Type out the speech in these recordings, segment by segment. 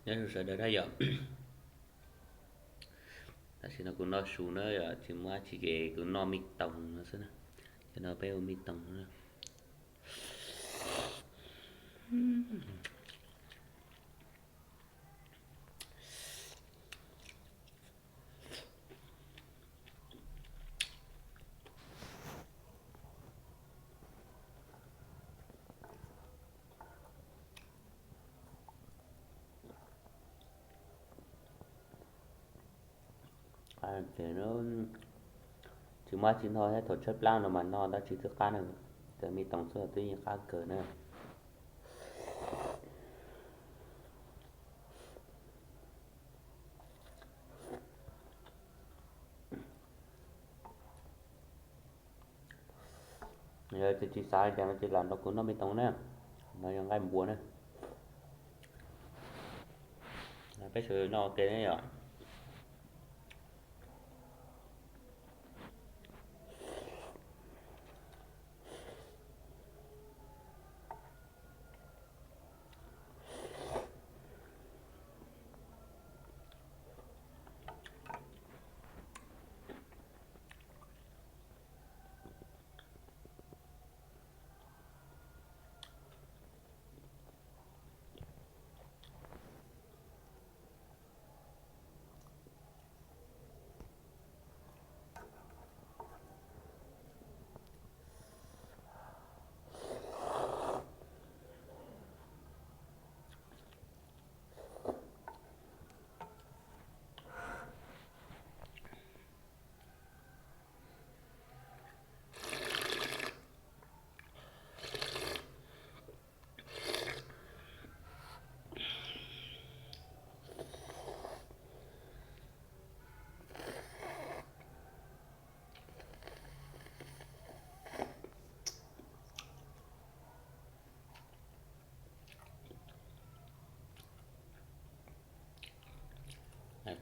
Nyob zoo sawv daws na yom. Tam sim no kuv noj su na yom, tsis muaj dab tsi ces kuv noj me toos no xwb na. Ces no peb ua me toos na. Ces tsis muaj dab tsi noj thiab, thaum tshaib plab no mas noj dab tsi twb qab na. Ces me toos xwb twb yeej qab kawg na. Yog tias tsis xav li cas no ces lam nrog kuv noj me toos na. No yog nqaij npua na. Peb sawv daws noj ua ke na yom.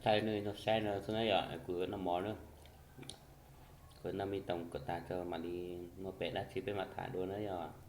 Thaij nej noj saib no xwb na yom, kuv noj mov na. Kuv noj me toos kom tag tso mam li muaj pem dab tsi peb mam tham dua na yom.